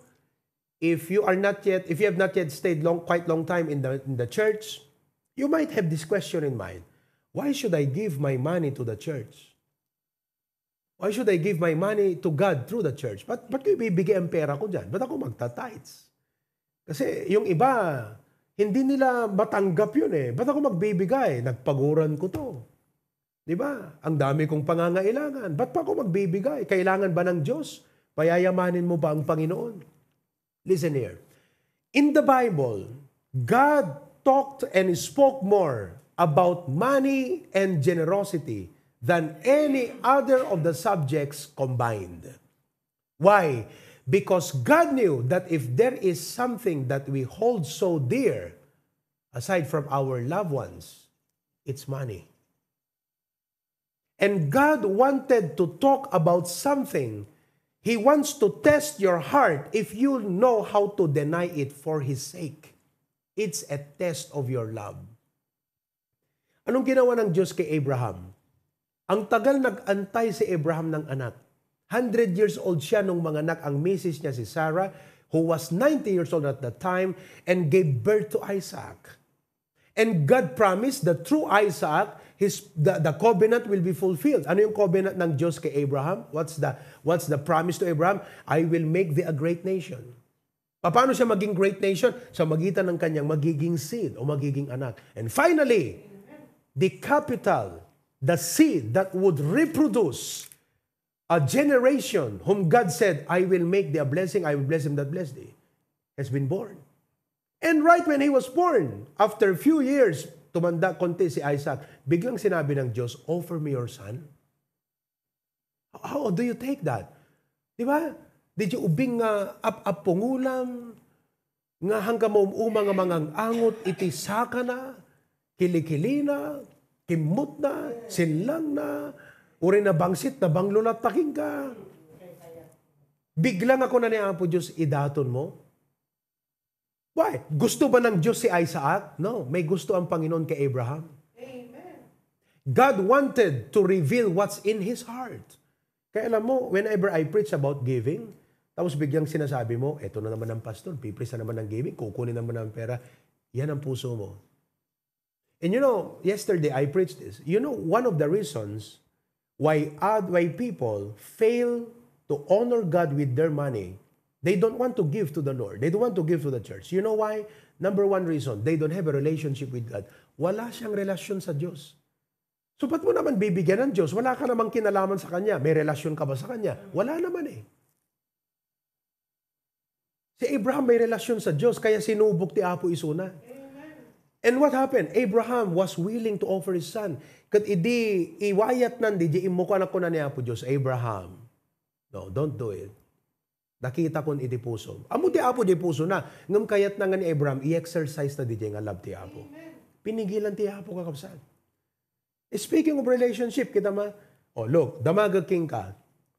if you are not yet, if you have not yet stayed long, quite long time in the, in the church, you might have this question in mind, "Why should I give my money to the church? Why should I give my money to God through the church? Ba't, ba't ko ibibigay ang pera ko dyan? Ba't ako magta-tithes?" Kasi yung iba, hindi nila matanggap yun eh. "Ba't ako magbibigay? Nagpaguran ko to. Di ba? Ang dami kong pangangailangan. Ba't pa ako magbibigay? Kailangan ba ng Diyos? Payayamanin mo ba ang Panginoon?" Listen here. In the Bible, God talked and spoke more about money and generosity than any other of the subjects combined. Why? Because God knew that if there is something that we hold so dear, aside from our loved ones, it's money. And God wanted to talk about something. He wants to test your heart if you know how to deny it for His sake. It's a test of your love. Anong ginawa ng Diyos kay Abraham? Ang tagal nag-antay si Abraham ng anak. Hundred years old siya nung manganak ang misis niya, si Sarah, who was ninety years old at that time, and gave birth to Isaac. And God promised that through Isaac, his, the, the covenant will be fulfilled. Ano yung covenant ng Diyos kay Abraham? What's the, what's the promise to Abraham? "I will make thee a great nation." Paano siya maging great nation? Sa magitan ng kanyang magiging seed o magiging anak. And finally, the capital, the seed that would reproduce a generation whom God said, "I will make thee a blessing, I will bless him that bless thee," has been born. And right when he was born, after a few years, tumanda konti si Isaac, biglang sinabi ng Diyos, "Offer me your son." How do you take that? Di ba? Diay ubing nga ap-apungolam, nga hangga maum-uma nga mangang-angot iti sakana, kilikilina, kimmutna, sinlangna, uray nabangsit, nabanglo latta kenka. Bigla nga kuna ni Apo Dios, "Idaton mo." Why? Gusto ba ng Diyos si Isaac? No. May gusto ang Panginoon kay Abraham. Amen. God wanted to reveal what's in his heart. Kaya alam mo, whenever I preach about giving, tapos biglang sinasabi mo, "Eto na naman ang pastor, piprisa naman ng giving, kukunin naman ng pera." Yan ang puso mo. And you know, yesterday I preached this. You know, one of the reasons why oth-, why people fail to honor God with their money, they don't want to give to the Lord. They don't want to give to the church. You know why? Number one reason, they don't have a relationship with God. Wala siyang relasyon sa Diyos. So, ba't mo naman bibigyan ng Diyos? Wala ka namang kinalaman sa Kanya. May relasyon ka ba sa Kanya? Wala naman eh. Si Abraham may relasyon sa Diyos, kaya sinubok ti Apo isuna. And what happened? Abraham was willing to offer his son. Ket idi iwayatnan, diay immuko, kuna ni Apo Dios, "Abraham, no, don't do it. Nakitakon iti pusom." Ammo ti Apo diay pusona, ngem kayatna nga ni Abraham, i-exercise na diay nga love ti Apo. Pinigilan ti Apo, kakabsat. Speaking of relationship, kita ma, oh, look, damagek kenka.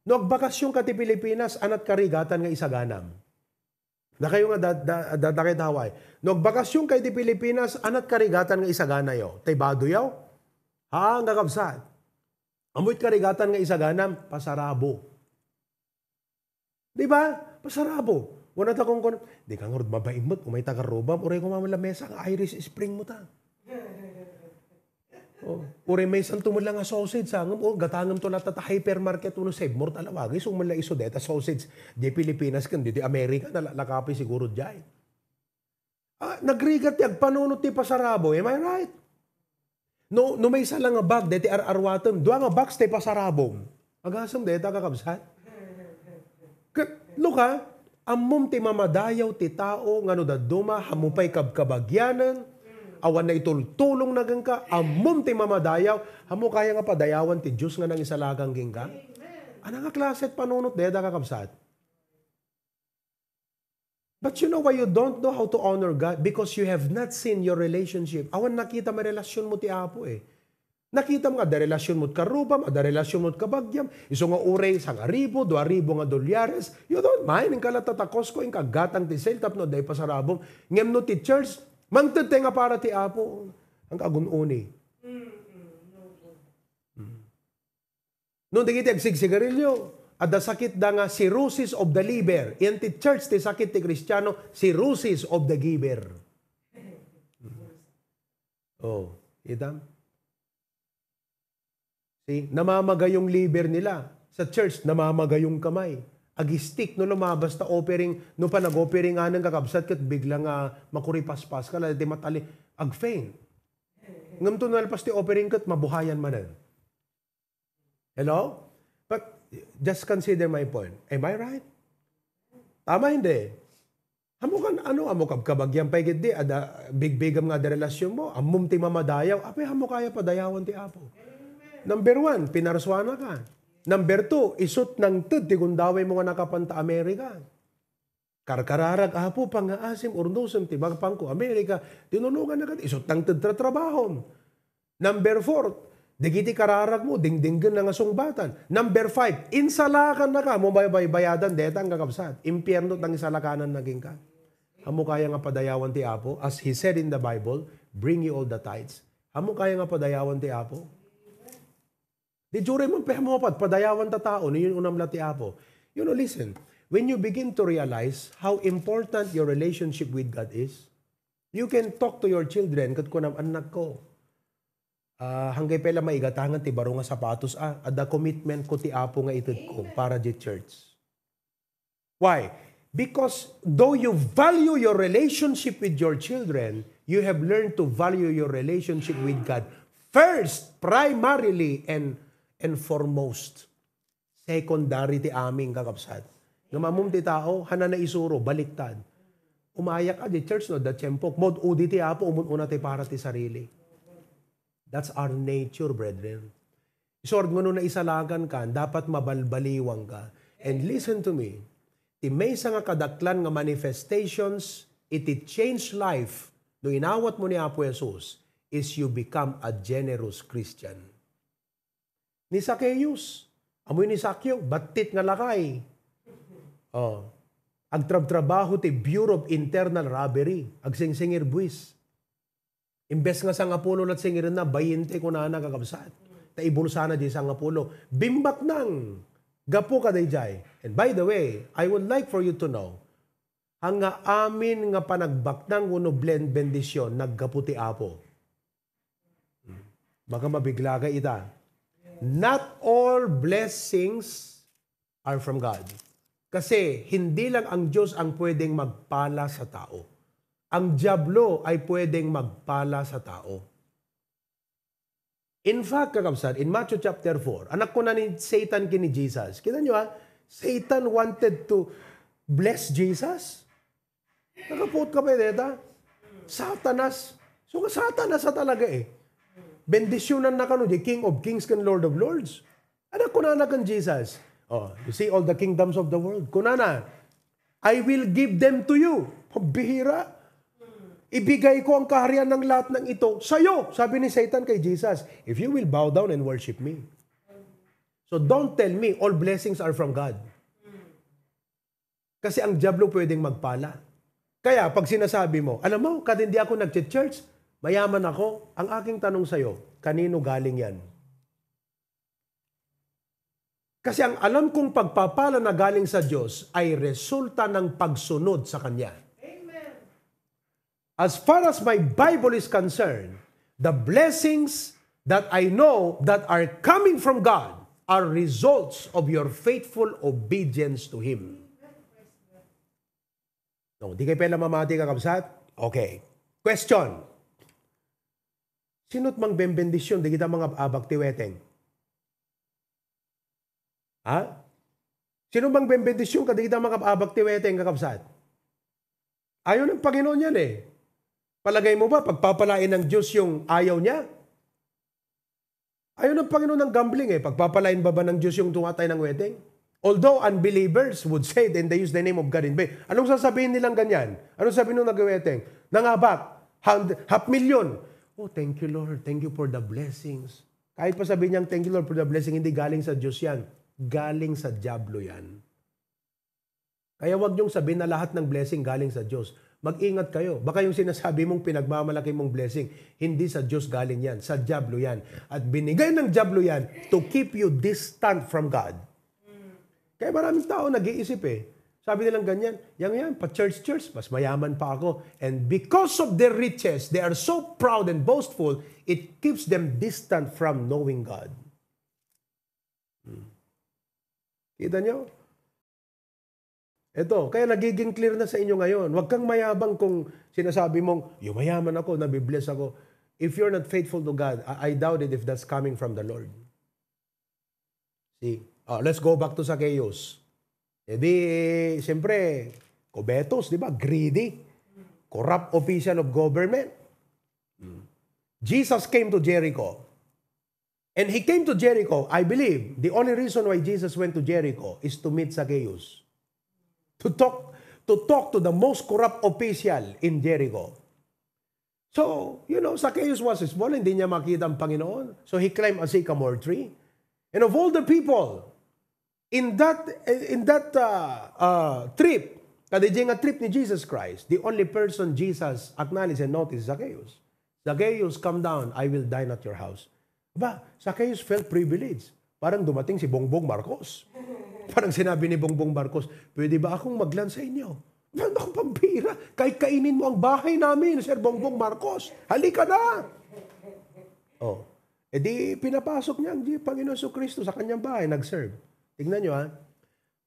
No agbakasyonka ti Pilipinas, anat karigatan nga isaganam. Dakayo nga da-, da-, da-, dakay ta Hawaii. No agbakasyonka iti Pilipinas, anat karigatan nga isaganayo. Tay badoyaw? Ha, nga kabsat. Ammo't karigatan nga isaganam, pasarabo. Di ba? Pasarabo. Wala ta kung, kung, "Di ka ngarud mabain met, umay ta karrubam, uray ko mamala mesa nga Irish Spring mo ta." Oh, uray maysan to man lang nga sausage, sangem, oh, gatangem to latta ta hypermarket, uno Save More ta lawag, isu man lang isu deta sausage. Di Pilipinas, ken di, di Amerika, nala-, lakapi siguro diay. Ah, nagrigat ti agpanunot ti pasarabo, am I right? No, no maysa lang nga bag, deti ar-arwatem, dua nga box ti pasarabom. Agasem deta, kakabsat? Ket, look ha, ammom ti mamadayaw ti tao nga no dadduma, ammo pay kabkabagyanen, awan naitultulongna kenka, ammom ti mamadayaw, ammo kaya nga padayawan ti Dios nga nangisalakan kenka? Ano nga klase ti panunot deta, kakabsat? But you know why you don't know how to honor God? Because you have not seen your relationship. Awan nakita mo relasyon mo ti Apo eh. Nakita mo nga, adda relasyon mo ti karrubam, adda relasyon mo ti kabagyam. Isu nga uray, sangaribu, dua ribu nga dolyares. You don't mind, inka latta ta Costco, inka aggatang ti sale, tapno adda ipasarabom. Ngem no ti church, mangted tay nga para ti Apo. Ang kagun-uni. Mm. No, dagiti agsigsigarilyo, adda sakitda nga cirrhosis of the liver. Yan ti church ti sakit ti Kristiano, cirrhosis of the giver. Oh, itam? See, namamagayong liver nila. Sa church, namamagayong kamay. Agistik no lumabas ta offering, no pa nag-offering anang kakabsat ket bigla nga makuripaspas ka, la ti matali, agfaint. Ngem to nalpas ti offering ket mabuhayan manen. Hello? But just consider my point. Am I right? Tama, hindi? Ammo kan, ano, ammo kabkabagian pay gid di, ada, bigbigam nga ada relasyon mo, ammom ti mamadayaw, apay, ammo kaya padayawan ti Apo. Number one, pinarsuana ka. Number two, isut nangted ti gundaway mo nga nakapanta Amerika. Karkararag, Apo, pangngaasim, urnosem ti mapanko Amerika, tinulongan na kat, isut nangted tratrabahom. Number four, dagiti kararag mo, dingdinggen na nga sungbatan. Number five, insalakan na ka, mo baybaybayadan, deta ang kakabsat. Impyerno tang isalakanan na ginka. Ammo kaya nga padayawan ti Apo? As he said in the Bible, "Bring you all the tithes." Ammo kaya nga padayawan ti Apo? Di jure man pay mo pat, padayawan ta tao, ni yun unam la ti Apo. You know, listen, when you begin to realize how important your relationship with God is, you can talk to your children, ket kunam, "Annak ko, ah, hanggay pay la maigatangan ti baro nga sapatos, ah, adda commitment ko ti Apo nga ited ko para di church." Why? Because though you value your relationship with your children, you have learned to value your relationship with God first, primarily, and, and foremost. Secondary ti amin, kakabsat. Nga mamum ti tao, hana na isuro, baliktad. Umayak ka di church, no, da tiempok. Mod udi ti Apo, umun-una ti para ti sarili. That's our nature, brethren. Isord nga no naisalakan ka, dapat mabalbaliwang ka. And listen to me, ti maysa nga kadaklan nga manifestations iti change life no inawat mo ni Apo Jesus is you become a generous Christian. Ni Zacchaeus, amoy ni Sakyo, battit nga lakay. Oh. Agtrabtrabaho ti Bureau of Internal Robbery, agsingsingir buwis. Imbes nga sangapulo lat singirenna, bayinte kunana, kakabsat. Ta ibulsana di sangapulo. Bimbaknang gapu kadayjay. And by the way, I would like for you to know, ang nga amin nga panagbaknang wenno blen-, bendisyon, naggapu ti Apo. Baka mabigla ka ita. Not all blessings are from God. Kasi hindi lang ang Diyos ang pwedeng magpala sa tao. Ang Diablo ay pwedeng magpala sa tao. In fact, kakabsat, in Matthew chapter four, anak ko na ni Satan kini Jesus. Kita nyo ha, Satan wanted to bless Jesus. Nakapuot ka pa deta? Satanas. So, nga Satanas sa talaga eh. Bendisyonan na kano, the King of Kings and Lord of Lords. Anak, kunana kan Jesus. Oh, you see all the kingdoms of the world. Kunana, "I will give them to you." Pambihira. "Ibigay ko ang kaharian ng lahat ng ito sa'yo," sabi ni Satan kay Jesus, "if you will bow down and worship me." So don't tell me all blessings are from God. Kasi ang Diablo pwedeng magpala. Kaya pag sinasabi mo, "Alam mo, kahit hindi ako nagche-church, mayaman ako." Ang aking tanong sa'yo, kanino galing yan? Kasi ang alam kong pagpapala na galing sa Diyos ay resulta ng pagsunod sa Kanya. Amen. As far as my Bible is concerned, the blessings that I know that are coming from God are results of your faithful obedience to Him. No, di kayo pala mamati, kakabsat? Okay. Question. Sino't mangbembendisyon di kita mga abak ti weteng? Ha? Sino mangbembendisyon ka di kita mga abak ti weteng, kakabsat? Ayaw ng Panginoon yan eh. Palagay mo ba, pagpapalain ng Diyos yung ayaw niya? Ayaw ng Panginoon ng gambling eh. Pagpapalain ba ba ng Diyos yung tumatay ng weteng? Although unbelievers would say, then they use the name of God in vain. Anong sasabihin nilang ganyan? Anong sabi nung nagweteng? Nangabak, hand, half million. "Oh, thank you, Lord. Thank you for the blessings." Kahit pa sabihin niyang, "Thank you, Lord, for the blessing," hindi galing sa Diyos yan. Galing sa Diablo yan. Kaya wag niyong sabihin na lahat ng blessing galing sa Diyos. Mag-ingat kayo. Baka yung sinasabi mong pinagmamalaki mong blessing, hindi sa Diyos galing yan. Sa Diablo yan. At binigay ng Diablo yan to keep you distant from God. Kaya maraming tao nag-iisip eh. Sabi nilang ganyan, "Yang yan, pa-church-church, mas mayaman pa ako." And because of their riches, they are so proud and boastful, it keeps them distant from knowing God. Hmm. Kita nyo? Ito, kaya nagiging clear na sa inyo ngayon. Huwag kang mayabang kung sinasabi mong, "Yumayaman ako, nabibless ako." If you're not faithful to God, I, I doubt it if that's coming from the Lord. See? Ah, let's go back to Zacchaeus. E di, siyempre, covetous, di ba? Greedy. Corrupt official of government. Hmm. Jesus came to Jericho. And he came to Jericho. I believe the only reason why Jesus went to Jericho is to meet Zacchaeus. To talk, to talk to the most corrupt official in Jericho. So, you know, Zacchaeus was small, hindi niya makita ang Panginoon. So he climbed a sycamore tree. And of all the people, in that, in that uh, uh, trip, kadayjay nga trip ni Jesus Christ, the only person Jesus acknowledged and noticed is Zacchaeus. "Zacchaeus, come down. I will dine at your house." Ba, Zacchaeus felt privileged. Parang dumating si Bongbong Marcos. Parang sinabi ni Bongbong Marcos, "Pwede ba akong maglan sa inyo?" Naku, pampira. "Kahit kainin mo ang bahay namin, Sir Bongbong Marcos. Halika na!" Oh. E di, pinapasok niya ang Panginoon Kristo sa kanyang bahay, nag-serve. Tingnan nyo, ha?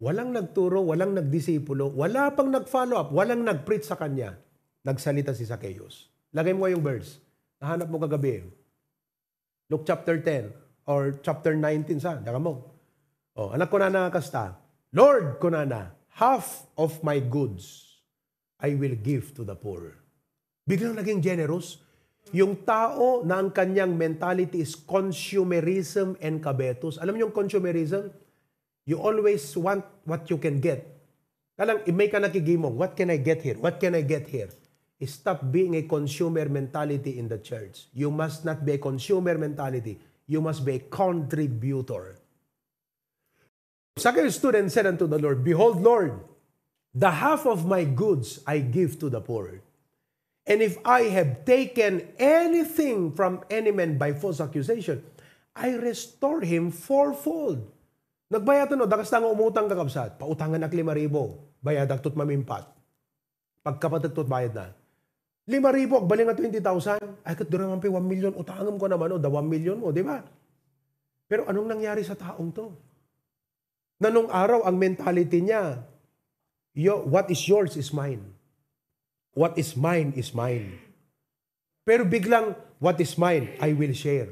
Walang nagturo, walang nagdisipulo, wala pang nag-follow up, walang nag-preach sa kanya. Nagsalita si Zacchaeus. Lagay mo ngayong verse. Nahanap mo kagabi. Luke chapter ten or chapter nineteen sa, daka mo. Oh, anak, kunana kasta, "Lord," kunana, "half of my goods I will give to the poor." Biglang naging generous. Yung tao na ang kanyang mentality is consumerism and covetous. Alam niyo yung consumerism? You always want what you can get. Kalang imay ka nakigimong, "What can I get here? What can I get here?" Stop being a consumer mentality in the church. You must not be a consumer mentality. You must be a contributor. Zacchaeus stood and said unto the Lord, "Behold, Lord, the half of my goods I give to the poor. And if I have taken anything from any man by false accusation, I restore him fourfold." Nagbayad no, dakas nga umutang, kakabsat. Pautangan ak lima ribu. Bayad ak tot mamimpat. Pagkapatek tot bayad na. Lima ribu, agbalin nga twenty thousand. Ay, ket dira man pay one million, utangem ko naman, o, da one million mo, di ba? Pero anong nangyari sa taong to? Nanong araw ang mentality niya, "Yo, what is yours is mine. What is mine is mine." Pero biglang, "What is mine, I will share."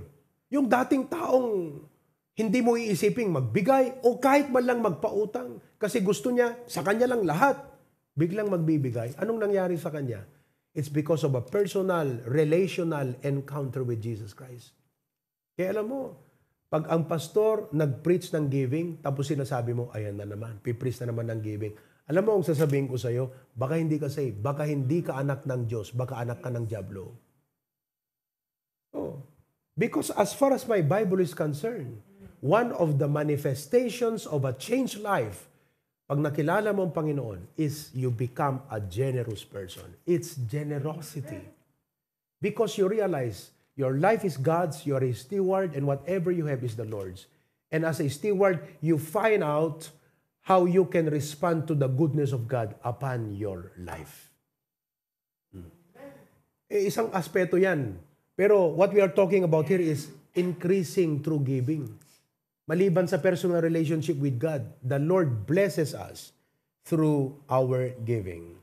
Yung dating taong hindi mo iisiping magbigay o kahit man lang magpautang kasi gusto niya, sa kanya lang lahat, biglang magbibigay. Anong nangyari sa kanya? It's because of a personal, relational encounter with Jesus Christ. Kaya alam mo, pag ang pastor nag-preach ng giving, tapos sinasabi mo, "Ayan na naman, pipreach na naman ng giving." Alam mo, ang sasabihin ko sa'yo, baka hindi ka saved, baka hindi ka anak ng Diyos, baka anak ka ng Diablo. Oh. Because as far as my Bible is concerned, one of the manifestations of a changed life, pag nakilala mo ang Panginoon, is you become a generous person. It's generosity. Because you realize your life is God's, you are His steward, and whatever you have is the Lord's. And as a steward, you find out how you can respond to the goodness of God upon your life. Hmm. Eh, isang aspeto yan. Pero what we are talking about here is increasing through giving. Maliban sa personal relationship with God, the Lord blesses us through our giving.